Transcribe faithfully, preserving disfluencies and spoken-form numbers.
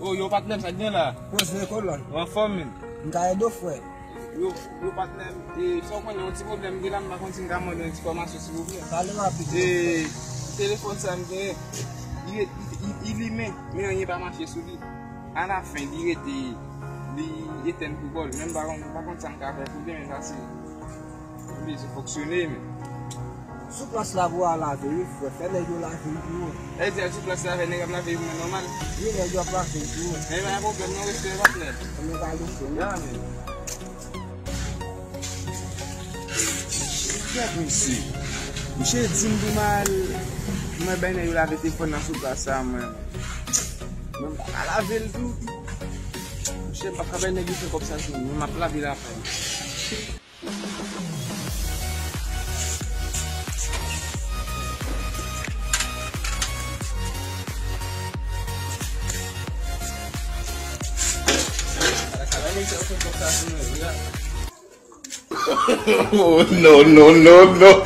Yo, yo, patnè m, sa k gen la? Poze kolòn. Ou anfòm, menm? M ka ede w, frè. Yo, yo, patnè m, e, sa w konnen, yon ti pwoblèm m gen la, m pa konn si m ka mande yon ti fòmasyon, silvouplè. Pale rapid. E, telefòn sa m genyen, li, li, li, li limen, men anyen pa mache sou li. Alafen, li rete, li etèn pou kò l. Men m pa konn, m pa konn sa m ka fè pou demen, paske li bezwen fonksyone, men. Sou plas la pou w al lave, wi, frè. Fè nèg yo lave l pou ou. Sa vle di al sou plas lave, nèg ap lave pou mwen nòmal? Wi, nèg yo ap lave l pou ou. Men pa gen pwoblèm, non, respè, patnè. Mwen pa lese, non. Ya, men. Gad misye. Misye di m pou m al, mwen bay nèg yo lave telefòn nan sou plas sa, mwen. Mwen m pa ka lave l tou. Misye, m p ap ka bay nèg yo fè kòb sa sou mwen. Mwen m ap lave l apre. Oh, no, no, no, no.